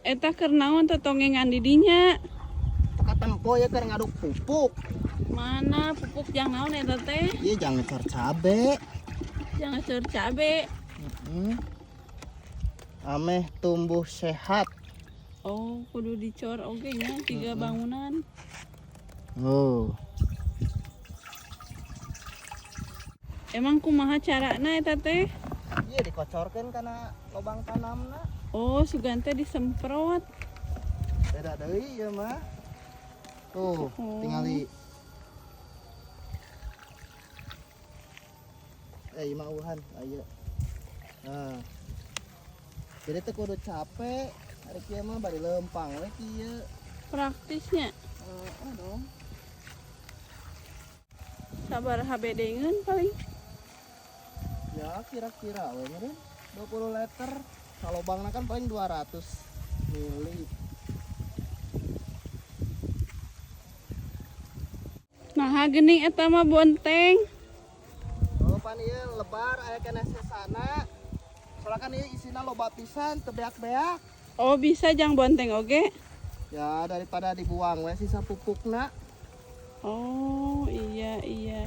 Eta keur naon totongengan di dinya? Teu katempo ya keur ngaduk pupuk. Mana pupuk jang naon eta teh? Iya, jang ngecor cabe. Jang ngecor cabe. Ameh tumbuh sehat. Oh, kudu dicor oge nya tiga bangunan. Oh. Emang kumaha carana eta teh? Iya, dikocorkeun kana lubang tanamna. Oh, sugan teh disemprot. Beda deui ieu mah. Tuh, Oh. tingali. Ieu mah eueuhan, aya. Nah. Jadi teh kudu capek, ari kieu mah bari lempang we kieu. Praktisnya. Heeh dong. Sabaraha bedengeun paling? Ya kira-kira we meureun 20 liter. Salobangna kan paling 200 mili. Nah, geuning eta mah bonteng. Oh, pan ieu lebar aya keneh sesana. Soalnya kan ieu isina loba pisan, teu beak-beak. Oh, bisa jang bonteng oge? Ya, daripada dibuang we sisa pupukna. Oh, iya iya.